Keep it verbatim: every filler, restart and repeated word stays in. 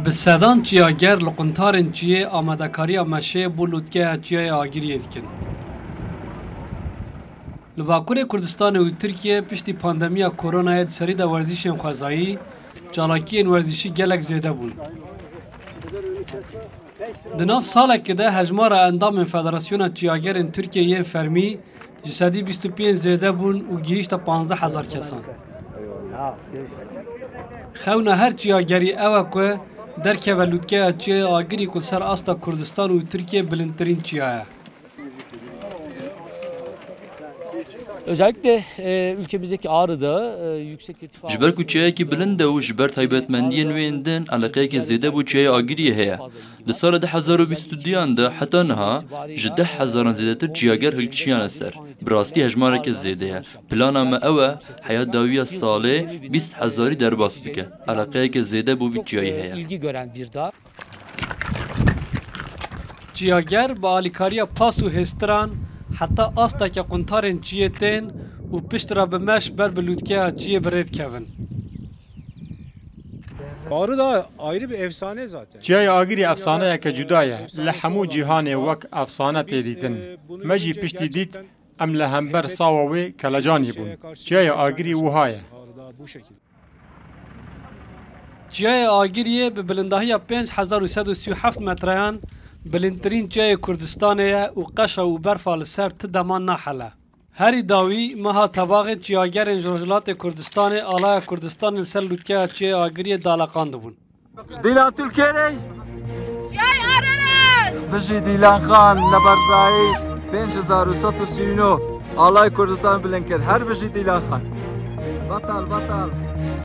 Bi sedan çiyager li quntarên çiyê amadekariya meşê bo lûtkeya çiyayê Agiriyê dikin. Li Bakurê Kurdistanê û Tirkiyê piştî pandemiya koronayê di serî de werzîşên xwezayî, çalakiyên werzîşî gelek zêde bûn. Di nav salekê de hejmara endamên Federasyona Çiyagerên Tirkiyê yên fermî ji sedî bîst û pênc zêde bûn û gihîşte panzdeh hezar kesan. Xewna her çiyagerî ew e ku derkeve lûtkeya çiyayê Agirî ku li ser asta Kurdistan û Tirkiyê bilindtirîn çiya ye. Özellikle e, ülkemizdeki Ağrı'da e, yüksek irtifa... Ji ber ku çiyayekî bilind e û ji ber taybetmendiyên wê yên din eleqeyekî zêde bo çiyayê Agiriyê heye. Di sala du hezar û bîst û duyan de heta niha ji deh hezaran zêdetir çiyager hilkişiyane ser. Bi rastî hejmareke zêde ye. Plana me ew e heya dawiya salê bîst hezarî derbas bike. Eleqeyeke zêde bo vî çiyayî heye. İlgi gören bir dağ. Çiyager bi alîkariya pas û hêstiran heta asteke quntarên çiyê tên û piştre bi meş ber bi lûtkeya çiyê bi rê dikevin. Ağrı da ayrı bir efsane zaten. Çiyayê Agirî efsaneyeke cuda ye. Li hemû cîhanê wek efsane tê dîtin. Me jî piştî dît em li hember sawa wê kelecanî bûn. Çiyayê Agirî wiha ye. Çiyayê Agiriyê bi bilindahiya pênc hezar û sed û sî û heft metreyan bilindtirîn çiyayê Kurdistanê ye û qeşa û berfa li ser ti dema nahele. Herî dawî meha tebaxê çiyagerên ji Rojhilatê Kurdistanê alaya Kurdistanê li ser lûtkeya çiyayê Agiriyê daleqandibûn. Dîlan Tulkerey. Çiyayê Agiriyê. Bijî Dîlan Xan, Neberzayî pênc hezar û sed û sî û neh alay Kurdistan bilind kir. Her bijî Dîlan Xan. Batal, batal.